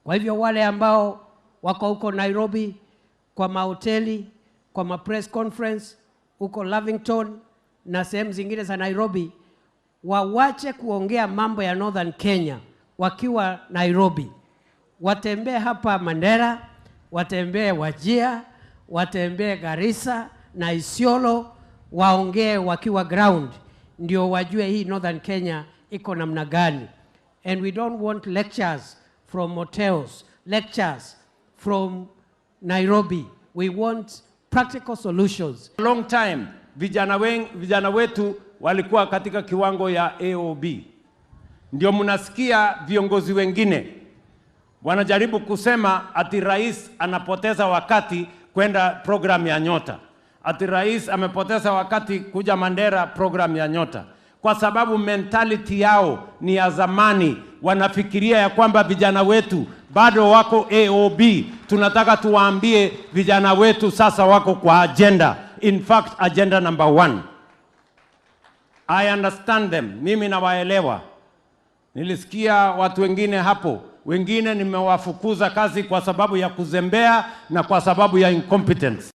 Kwa hivyo wale ambao wako huko Nairobi kwa mahoteli, kwa ma press conference huko Lavington na sehemu zingine za Nairobi, wawache kuongea mambo ya Northern Kenya wakiwa Nairobi, watembee hapa Mandera, watembee Wajir, watembee Garissa na Isiolo, waongee wakiwa ground, ndio wajue hii Northern Kenya iko namna gani. And we don't want lectures from hotels, lectures from Nairobi. We want practical solutions. Long time vijana wetu walikuwa katika kiwango ya AOB. Ndio mnasikia viongozi wengine wanajaribu kusema ati rais anapoteza wakati kwenda program ya Nyota, ati rais amepoteza wakati kuja Mandera program ya Nyota, kwa sababu mentality yao ni ya zamani. Wanafikiria ya kwamba vijana wetu bado wako AOB. Tunataka tuwaambie vijana wetu sasa wako kwa agenda, in fact agenda number one. I understand them, mimi nawaelewa. Nilisikia watu wengine hapo, wengine nimewafukuza kazi kwa sababu ya kuzembea na kwa sababu ya incompetence.